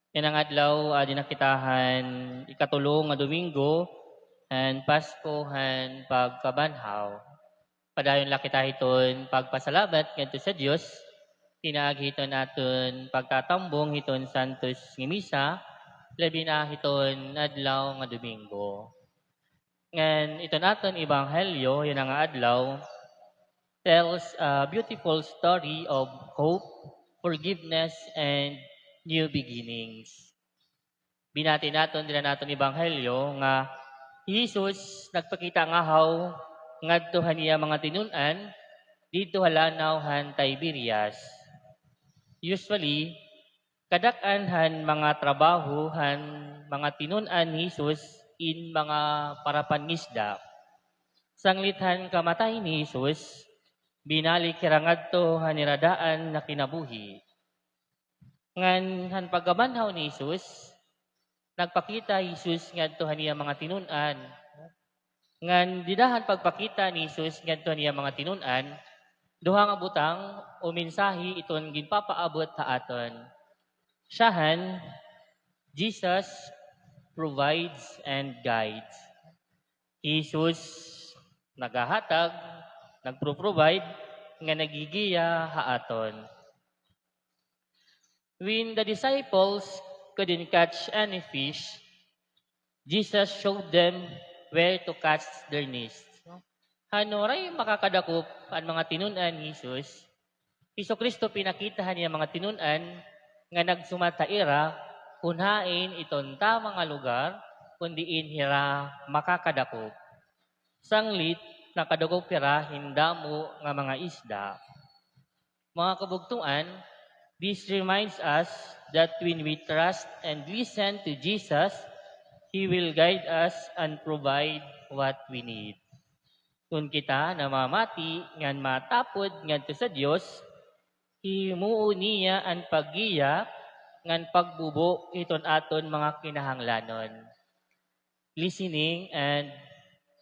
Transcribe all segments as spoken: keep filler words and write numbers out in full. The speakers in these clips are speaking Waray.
Yana nga adlaw, adi na kita han ikatulo nga Domingo han Pasko han Pagkabanhaw. Padayon la kita hiton pagpasalamat ngadto sa Dios, pinaagi hiton aton pagtatambong hiton Santos nga Misa, labi na hiton adlaw nga Domingo. Ngan iton aton ebanghelyo yana nga adlaw tells a beautiful story of hope, forgiveness, and new beginnings. Binati naton dida han aton ebanghelyo nga hi Jesus nagpakita ngahaw ngadto han iya mga tinun-an didto ha lanaw han Tiberias. Usually, kadak-an han mga trabaho han mga tinun-an ni Jesus in mga parapangisda. Sanglit han kamatay ni Jesus, binalik hira ngadto han ira daan nga kinabuhi. Ngan han pagkabanhaw ni Jesus, nagpakita hi Jesus ngadto han iya mga tinun-an. Ngan dida han pagpakita ni Jesus ngadto han iya mga tinun-an, duha nga butang o mensahe iton ginpapaabot ha aton. Siyahan, Jesus provides and guides. Jesus naghahatag, nagpro-provide, ngan naggigiya ha aton. When the disciples couldn't catch any fish, Jesus showed them where to cast their nets. No? Han waray makakadakop an mga tinun-an ni Jesus, Jesu-Cristo pinakita han iya mga tinun-an nga nagsumat ha ira kun hain iton tama nga lugar kun diin hira makakadakop. Sanglit, nakadakop hira hin damo nga mga isda. Mga kabugtoan, this reminds us that when we trust and listen to Jesus, He will guide us and provide what we need. Kun kita namamati ngan matapod ngadto sa Dios, himuon niya an paggiya ngan pagbubo hiton aton mga kinahanglanon. Listening and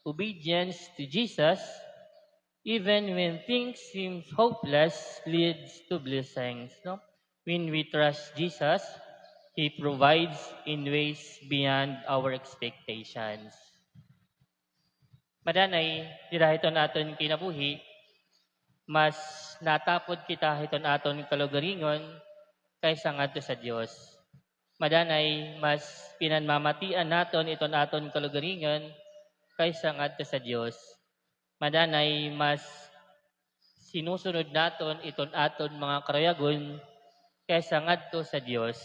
obedience to Jesus, even when things seem hopeless, leads to blessings, no? When we trust Jesus, He provides in ways beyond our expectations. Madanay, dida hiton aton kinabuhi, mas natapod kita hiton aton kalugaringon kaysa ngadto sa Dios. Madanay, mas pinanmamatian naton iton aton kalugaringon kaysa ngadto sa Dios. Madanay, mas sinusunod naton iton aton mga karayagon kaysa ngadto sa Dios.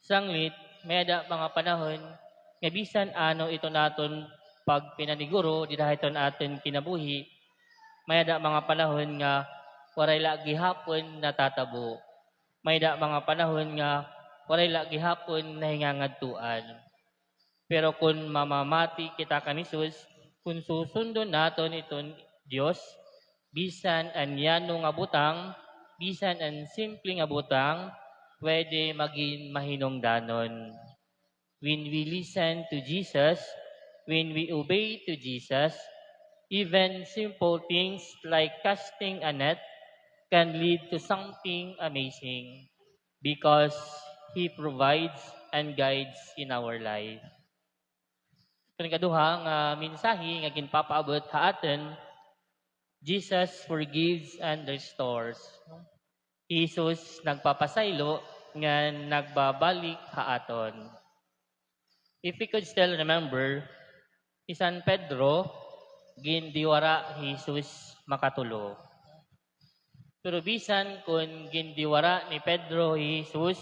Sanglit, may-ada mga panahon nga bisan ano iton aton pagpinaniguro dida hiton aton kinabuhi, may-ada mga panahon nga waray la gihapon natatabo. May-ada mga panahon nga waray la gihapon nahingangadtuan. Pero kun mamamati kita kan Jesus, kun susundon naton iton Dios, bisan an yano nga butang, bisan an simple nga butang, pwede magin mahinungdanon. When we listen to Jesus, when we obey to Jesus, even simple things like casting a net can lead to something amazing because He provides and guides in our life. Iton ikaduha nga mensahe nga ginpapaabot ha aton, Jesus forgives and restores. Jesus nagpapasaylo ngan nagbabalik ha aton. If we could still remember, hi San Pedro, gindiwara hi Jesus makatulo. Pero bisan kon gindiwara ni Pedro hi Jesus,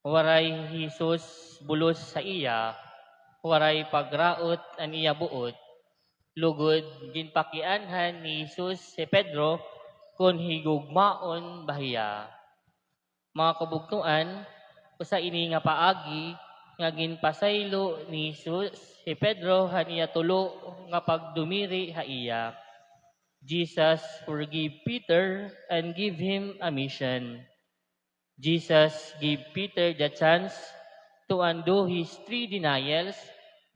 waray hi Jesus bulos ha iya, waray pagraot an iya buot. Lugod, ginpakianhan ni Jesus hi Pedro kon higugmaon ba hiya. Mga kabugtoan, usa ini nga paagi nga ginpasaylo ni Jesus hi Pedro han iya tulo nga pagdumiri ha iya. Jesus forgive Peter and give him a mission. Jesus give Peter the chance to undo his three denials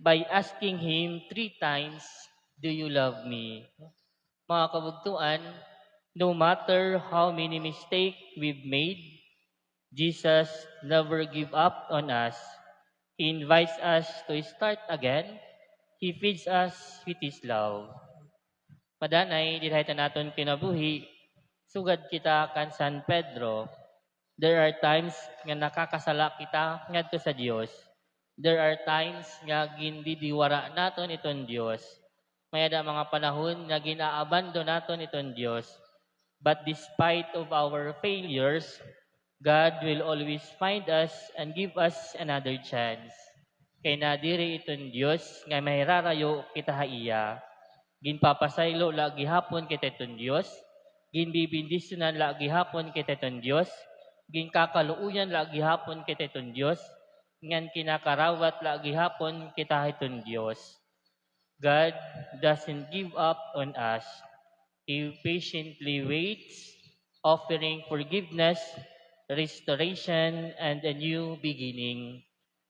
by asking him three times, "Do you love me?" Mga kabugtoan, no matter how many mistake we've made, Jesus never give up on us. He invites us to start again. He feeds us with His love. Madanay, diri ha iton aton kinabuhi, sugad kita kan San Pedro, there are times nga nakakasala kita ngadto sa Dios. There are times nga gindidiwara naton iton Dios. May-ada mga panahon nga gin-aabandon naton iton Dios. But despite of our failures, God will always find us and give us another chance. Kay nadiri iton Dios nga mahirarayo kita ha iya. Ginpapasaylo la gihapon kita iton Dios, ginbibendisyonan la gihapon kita iton Dios, ginkakaluoyan la gihapon kita iton Dios, ngan kinakarawat la gihapon kita hiton Dios. God doesn't give up on us. He patiently waits, offering forgiveness, restoration, and a new beginning.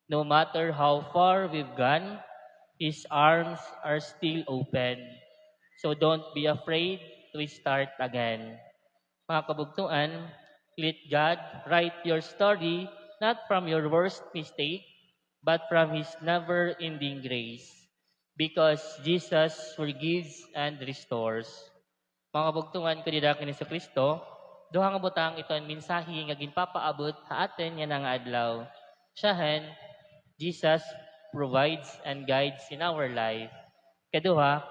No matter how far we've gone, His arms are still open. So don't be afraid to start again. Mga kabugtoan, let God write your story not from your worst mistake, but from His never-ending grace, because Jesus forgives and restores. Mga kabugtoan ko dida kan Jesucristo, duha nga butang iton mensahe nga ginpapaabot ha aton yana nga adlaw. Siyahan, Jesus provides and guides in our life. Kaduha,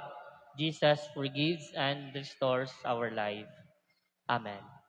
Jesus forgives and restores our life. Amen.